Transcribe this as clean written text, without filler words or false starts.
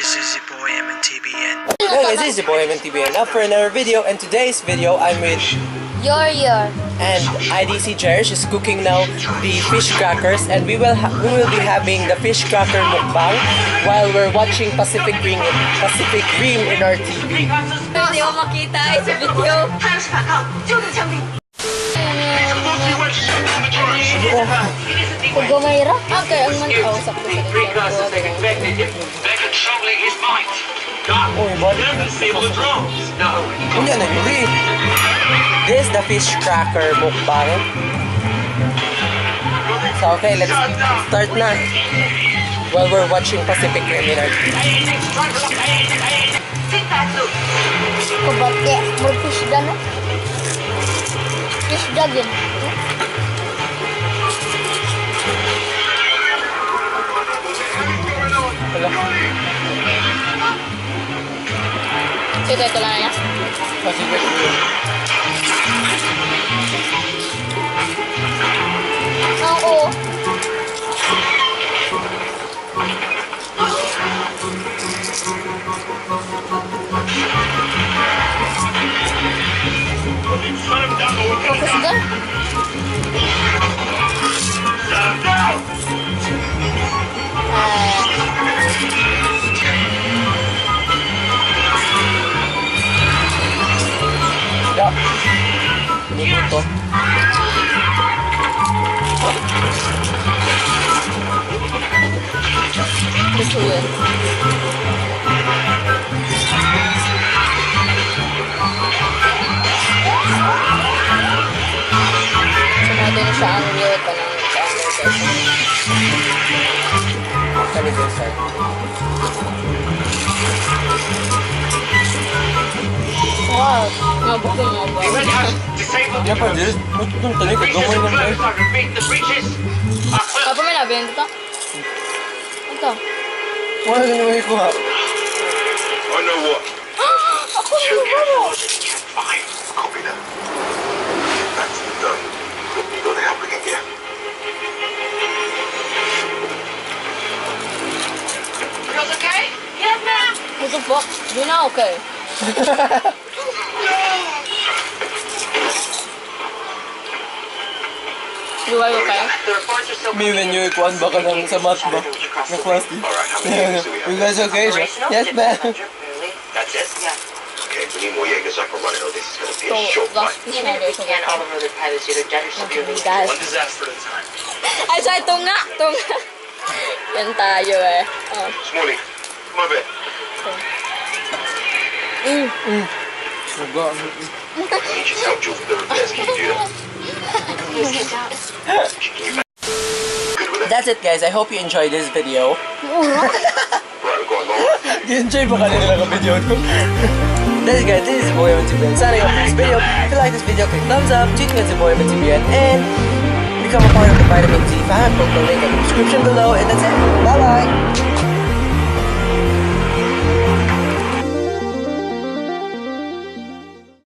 This is your boy MNTBN. Hey guys, this is your boy MNTBN up for another video, and today's video I'm with Yor Yor. And IDC Jerish is cooking now the fish crackers, and we will be having the fish cracker mukbang while we're watching Pacific Rim in our TV. Hindi ko makita eh sa video. Kung ra? Okay, ang man kausap ko sa They're controlling his mind. Oh, body. Disable the drones. No. Unya na yuri. This is the fish cracker mukbang. So okay, let's start na. While we're watching Pacific Rim in our TV. Kubate, more fish da no? Fish da yun. Wala. Sige, ito lang na. Pacific Rim. Oo. Focus ka? Ah, Yeah. Niluto. Gusto yun. Sumado na siya ang real ka ng sa ano Kami din start. Wow. Ngabok yung ngabok. Disabled Yeah, pa this. Itong tanig, breaches gamay are lang tayo. closed. I repeat, the breaches are closed. Papa, may labi ito? Ito. Wala na naman ikuha. I know what. Ako yung Fine. Copy that. That's done. You got the help we can get. Girls okay? Yes, ma'am. What the fuck? You're not okay. You are okay? The reports are still Me when you ikuan ba ka lang sa math ba? Na class di? Alright, how many units do we have? You guys okay? Siya? Yes, ma'am. That's it? Yeah. Okay, we need more Jaegers up and running or this is gonna be So, a short last fight. fish Even na if we rin. can, all of our other pilots either dead or severely Guys. One disaster at a time. Ay, sorry, tunga! Tunga! Yan tayo eh. Oh. Smalley, come over here. Suga. I need you to help Jules with the repairs. Can you do that? Can you good with it? That's it, guys. I hope you enjoyed this video. Right, we've got a long Enjoy ba kanila ka video no? That's it, guys, this is Boy MTVN signing off this video. If you like this video, click thumbs up, tweet me at Boy MTVN, and become a part of the Vitamin T fam. Put the link in the description below, and that's it. Bye-bye!